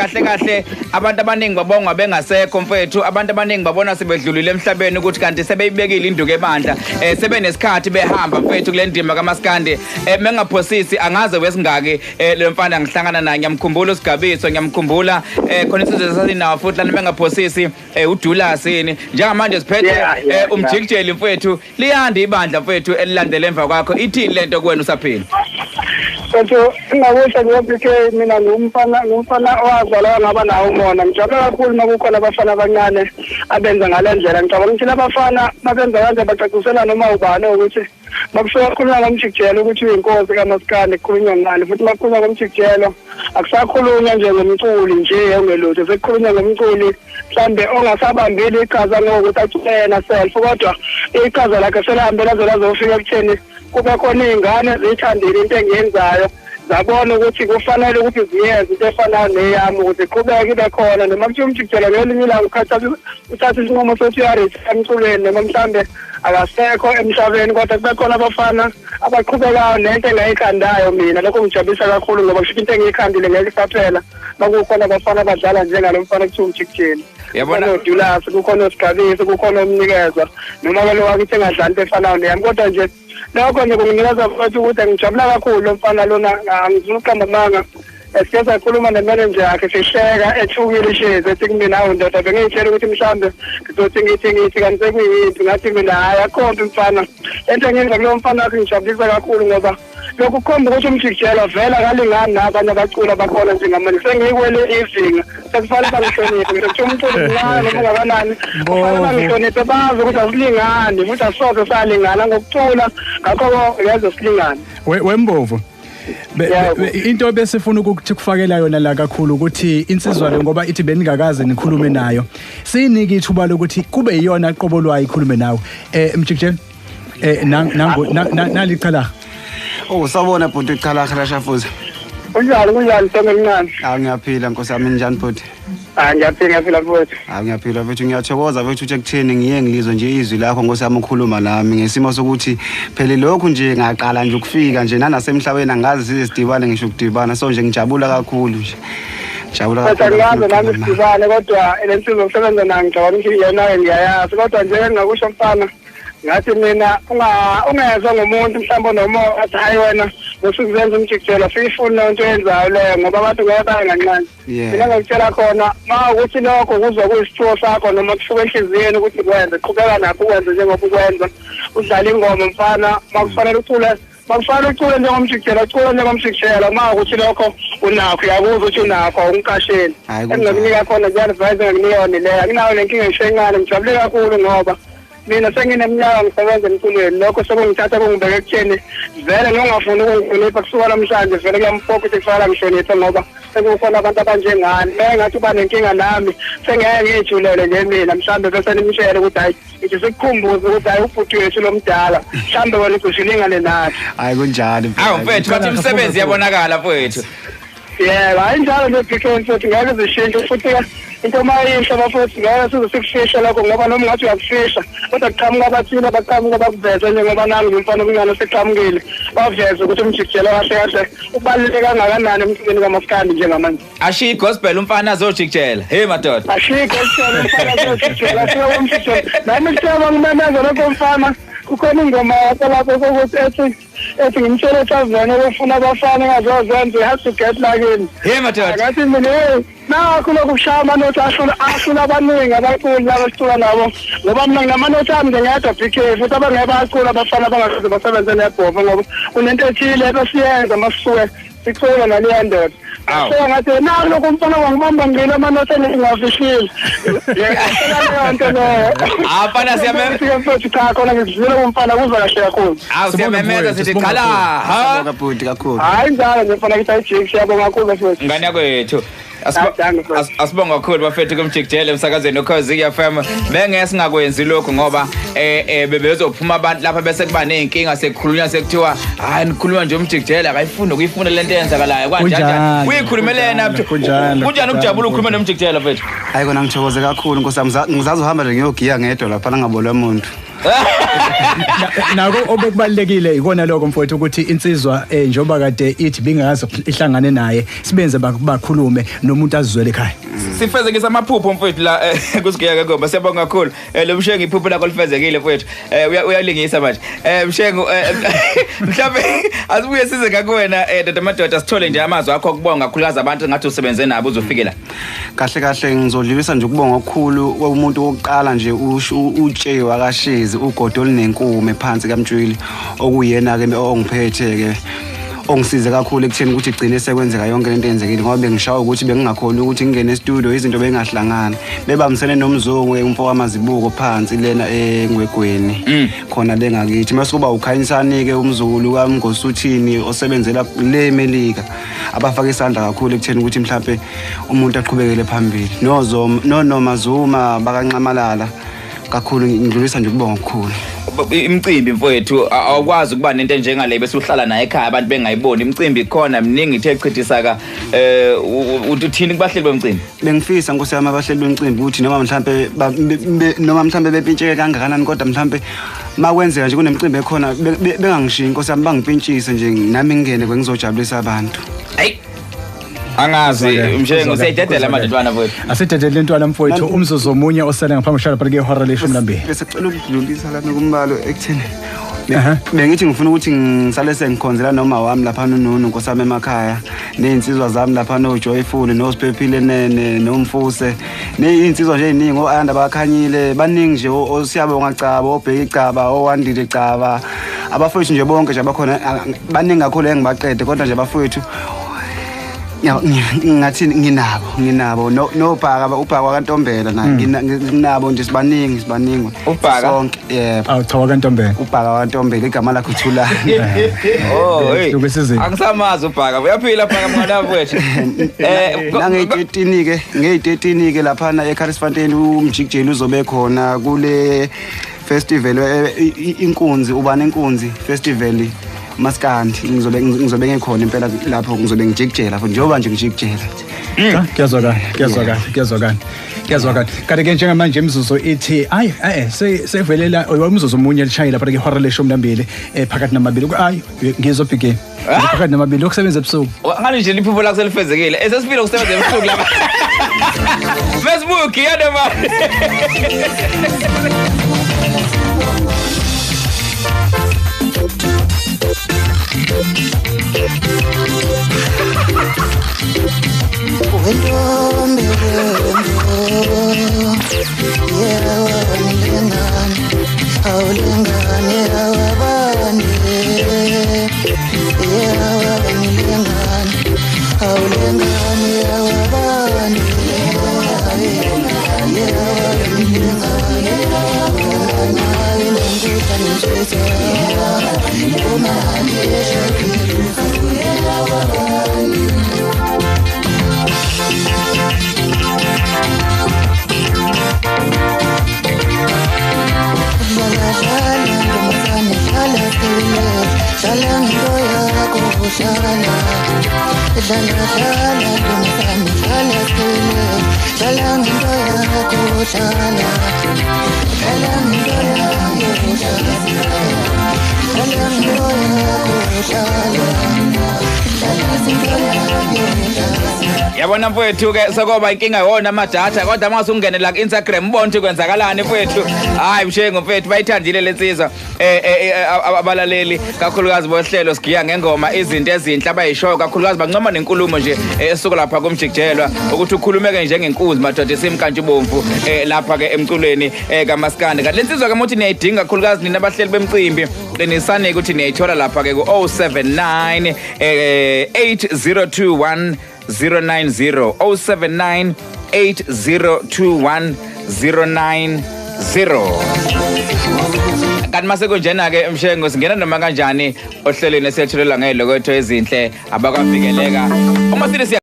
Kahle kahle abantu abaningi babongwa bengasekho mfethu, abantu abaningi babona sebedlulile emhlabeni ukuthi kanti sebeyibekile induku ebandla, sebenesikhathi behamba mfethu kule ndima kaMaskandi. Mengaphosisi angaze wesingaki le mfana ngihlangana naye, ngiyamkhumbula uSigabiso, ngiyamkhumbula khona isizwe sasinawo futhi lana mengaphosisi uDulas yini. Njengamanje siphethe umjikijeli mfethu, liyanda ibandla mfethu elilandela emva kwakho. Ithini lento kuwena usaphila? Mfethu ingakusho nje BK, mina ngumfana owazalwa ngaba nawo umona. Ngijabula kakhulu uma kukhona abafana abancane abenza ngale ndlela. Ngicabanga ukuthi labafana babenza kanje bacacisela noma ubani ukuthi bakusuka kukhulunywa ngomjikijelo ukuthi uyinkosi kaMaskandi, kukhulunywa ngani, futhi makukhulunywa ngomjikijelo akusakhulunywa nje ngomculi nje ongelutho, sekukhulunywa ngomculi mhlambe ongasabambile iqhaza ngokuthi acule yena self, kodwa iqhaza lakhe selihambe laze lazofika ekutheni kube khona iy'ngane ziyithandile into engiyenzayo, zabona ukuthi kufanele ukuthi ziyenze into efanayo neyami ukuze iqhubeke ibe khona. Noma kuthiwa umjikijelo ngelinye ilanga uthatha isinqumo sokuthi uyaretha emculweni noma mhlambe akasekho emhlabeni, kodwa kube khona abafana abaqhubekayo nento engayikhandayo mina. Lokho ngijabulisa kakhulu ngoba kusho into engiyikhandile ngeke isaphela makukhona abafana abadlala njengalo mfana kuthiwa umjikijeli. Kukhona oDulas, kukhona oSigabiso, kukhona oMnikezwa, noma ke lo wakithi engadlali into efanayo neyami, kodwa nje lokho nje kunginikeza futhi ukuthi ngijabula kakhulu lo mfana lona. Angifuni ukuqamba amanga, sike sakhuluma nemanager yakhe sihleka ethukile ishezi ethi kumina, hawu ndoda, bengiyitshela ukuthi mhlambe ngizothi ngithi kanti sekuyimpi. Ngathi mina hhayi akhombi mfana, lento engiyenza kulowo mfana wakhe ngijabulisa kakhulu ngoba lokhu kukhomba ukuthi umjikijelo vele akalingani nabanye abaculi abakhona njengamanje, sengikwele izinga sekufanele bangihloniphe. Ngisho kuthiwa umculo mncane noma ungakanani, kufanele bangihloniphe, bazi ukuthi asilingani futhi asoze salingana ngokucula, ngakho ngeze silingane. Wembovu, into besifuna ukuthi kufakela yona la kakhulu ukuthi insizwa le, ngoba ithi beningakaze nikhulume nayo, siyinike ithuba lokuthi kube iyona qobo lwayo ikhulume nawe. Mjikijeli, nangu nalicala. Oh, sawubona bhuti Chalaha Lashafuza. Kunjani kunjani sonke mncane? Ah, ngiyaphila nkosi yami, njani bhuti? Ah, ngiyaphila mfowethu. Ah, ngiyaphila mfowethu, ngiyathokoza mfowethu ukuthi ekutheni ngiye ngilizwe nje izwi lakho nkosi yami ukhuluma nami ngesimo sokuthi phela lokhu nje ngaqala nje ukufika nje nanasemhlabeni angazi size sidibane ngisho ukudibana, so nje ngijabula kakhulu nje. Ngijabula kakhulu. Angazi nami sidibane, kodwa lensizwa ngisebenza nayo ngicabanga ukuthi yena ngiyayazi, kodwa nje engingakusho mfana, ngathi mina ungezwa ngomuntu mhlawumbe noma athi hayi wena usukuzenza umjikijelo, siyifuni leyo nto oyenzayo leyo ngoba abantu ngeke baye kancane. Mina ngikutshela khona ma ukuthi lokho kuzwa kuyisithuko sakho noma kusuka enhliziyweni ukuthi kwenze, qhubeka nakho ukwenze njengoba ukwenza, udlala ingoma mfana, makufanele ucule, makufanele ucule njengomjikijelo, ucule njengomjikijelo. Ma ukuthi lokho unakho, uyakuzwa ukuthi unakho, awumqasheli. Engingakunika khona nje-advice engingakunika yona leyo, anginayo nenkinga ngisho encane. Ngijabule kakhulu ngoba mina sengineminyaka ngisebenza emculweni, lokho sekungithatha kungibeke ekutheni vele ngingafuni ukungihlonipha kusuka namhlanje, vele kuyamphoqa ukuthi kufanele ngihloniphe ngoba sekukhona abantu abanjengani. Mengathi uba nenkinga nami sengeke ngiyijulele nje mina, mhlambe bese nimtshele ukuthi hayi ithi sikukhumbuze ukuthi hayi ubhuti wethu lomdala, mhlambe wena ucishe ulingane nathi. Hayi kunjalo mfethu. Awu mfethu, bathi imisebenzi iyabonakala mfethu. Yebo, hayi njalo nje BK mfethu, ngeke zishintshe futhi into mayinhle bafowethu, ngeke size sikufishe lokho ngoba noma ungathi uyakufisha kodwa kuqhamuka abathile abaqhamuka bakuveze njengoba nami ngumfana omncane oseqhamukile, baveze ukuthi umjikijelo kahle kahle ubaluleke kangakanani emculweni kaMaskandi njengamanje. Ashiye igospel umfana azojikijela. Hey madoda. Ashiye igospel umfana azojikijela, ashiye umjikijelo. Nami kuthiwa ngimemeza lokho mfana, kukhona ingoma yakho lapho sokuthi ethi ngimtshele tavern ukufuna abafana engazozenza, you have to get like him. Hey madoda. Ngathi mina hey nakho lokhu kushaya amanothi ahlula abaningi abaculi laba esicula nabo, ngoba mina nginamanothi ami nje ngedwa BK, futhi abangeke bayacula abafana abangasoze basebenze nebhova ngoba kunento ethile ebesiyenza masisuke sicula naleya ndoda. So ngathi nakho lokhu umfana wangibamba ngqile amanothi engingafihlile. Leyo nto leyo. Ah mfana siyamemeza mfethu, cha khona ngikuzwile kumfana kuzwa kahle kakhulu. Awu siyamemeza sithi Chalaha. Siyabonga bhuti kakhulu. Hayi njalo nje mfana kithi ayijiki, siyabonga kakhulu mfethu. Ngane yakwethu. Asibonga kakhulu bafethu kumjikijelo emsakazweni uKhozi FM. Bengeke singakwenzi lokhu ngoba bebezophuma abantu lapha bese kuba nezinkinga sekukhulunywa sekuthiwa hayi nikhuluma nje umjikijelo akayifuni ukuyifuna lento eyenzakalayo kanjani. Uyikhulumele yena mfethu. Kunjani ukujabula ukukhuluma nomjikijelo mfethu? Hayi kona ngithokoze kakhulu nkosi yami, ngizazohamba nje ngiyogiya ngedwa lapha ngingabolwa umuntu. Nako obekubalekile ikona lokho mfowethu ukuthi insizwa njengoba kade ithi bingazi ihlangane naye sibenze bakhulume nomuntu azizwele ekhaya. Sifezekisa amaphupho mfowethu la kusigiya ngengoma. Siyabonga kakhulu. Lo Mshengu iphupho lakho lifezekile mfowethu. Uyalingisa manje. Mshengu mhlawumbe asibuye size ngakuwena Dada Madoda sithole nje amazwi akho okubonga kakhulukazi abantu ngathi usebenze nabo uzofike la. Kahle kahle ngizodlulisa nje ukubonga okukhulu umuntu wokuqala nje uTshe wakaShezi ugodo olunenkume phansi kaMtshwili okuyena ke ongiphethe ke ongisize kakhulu ekutheni ukuthi igcine sekwenzeka yonke lento eyenzekile ngoba bengishawa ukuthi bengingakhona ukuthi ngingene e-studio izinto bengahlangana bebambisene nomzungu umfo wamazibuko phansi lena engwegweni khona lengakithi mase kuba ukhanyisani ke umzukulu kaMngosuthini osebenzela le Melika abafaka isandla kakhulu ekutheni ukuthi mhlawumbe umuntu aqhubekele phambili noma Zuma bakanxamalala kakhulu ngidlulisa nje ukubonga okukhulu. Imicimbi mfowethu awukwazi ukuba nento enjengale bese uhlala naye ekhaya abantu bengayiboni. Imicimbi ikhona miningi ithe echithisaka. Uthini kubahleli bomcimbi? Bengifisa nkosi yami abahleli bomcimbi ukuthi noma mhlambe bepintsheke kangakanani kodwa mhlambe makwenzeka nje kunemicimbi ekhona bengangishiyi nkosi yami bangipintshise nje nami ngingene ngizojabulisa abantu. Hayi angazi Mshengu siyayidedela manje ntwana mfowethu. Asidedele ntwana mfowethu umzuzu omunye osele ngaphambi kokushaya lapha ngehora le-12. Bese cela ukudlulisa lana kumbalo ekutheni bengithi ngifuna ukuthi ngisale sengikhonzela noma wami lapha noNunu nkosami emakhaya nezinsizwa zami lapha noJoyful noSiphephile nene noMfuse nezinsizwa nje eziningi oAyanda bakhanyile baningi nje oSiyabonga Caba oBheki Caba oWandile Caba abafowethu nje bonke nje abakhona baningi kakhulu engibaqede kodwa nje abafowethu ngathi nginabo noBhaka uBhaka kaNtombela naye nginabo nje sibaningi uBhaka sonke yebo. Awu cha kaNtombela uBhaka kaNtombela igama lakhe uThulani. Oh hey angisamazi uBhaka uyaphila Bhaka mngane wethu. Nange-13 ke nge-13 ke laphana eCarisfontein umjikijeli uzobe khona kule festival inkunzi ubani inkunzi festival Maskandi ngizobe ngikhona impela lapho ngizobe ngijikijela njengoba nje ngijikijela. Kuyazwakala. Kanti ke njengamanje imizuzu ithi ayi sevelela umzuzu omunye lishayela lapha ngehora le-12 phakathi namabili. Ayi ngizobhike phakathi namabili okusebenza ebusuku. Ngani nje liphupho lakho selifezekile. Esesifile ukusebenza ebusuku lapha. Facebook yadoma. Yabona mfowethu ke sokoba inkinga yona amadatha kodwa mase ungenela ku Instagram ubone ukuthi kwenzakalani mfowethu. Hayi Mshengu mfowethu bayithandile lensizwa abalaleli kakhulukazi bohlelo sigiya ngengoma izinto ezinhle abayishoyo kakhulukazi bancoma nenkulumo nje esuka lapha kumjikijelwa ukuthi ukhulumeke njengenkunzi madoda esimkantshubomvu lapha ke emculweni kaMaskandi. Kanti lensizwa ke muthi niyayidinga kakhulukazi nina abahleli bemcimbi qinisane ukuthi niyayithola lapha ke ku 079 8021 090 079 8021 090. Kanti mase kunjena ke Mshengu singena noma kanjani ohlelweni esiyethulela ngelokotho ezinhle abakwavikeleka uma sithi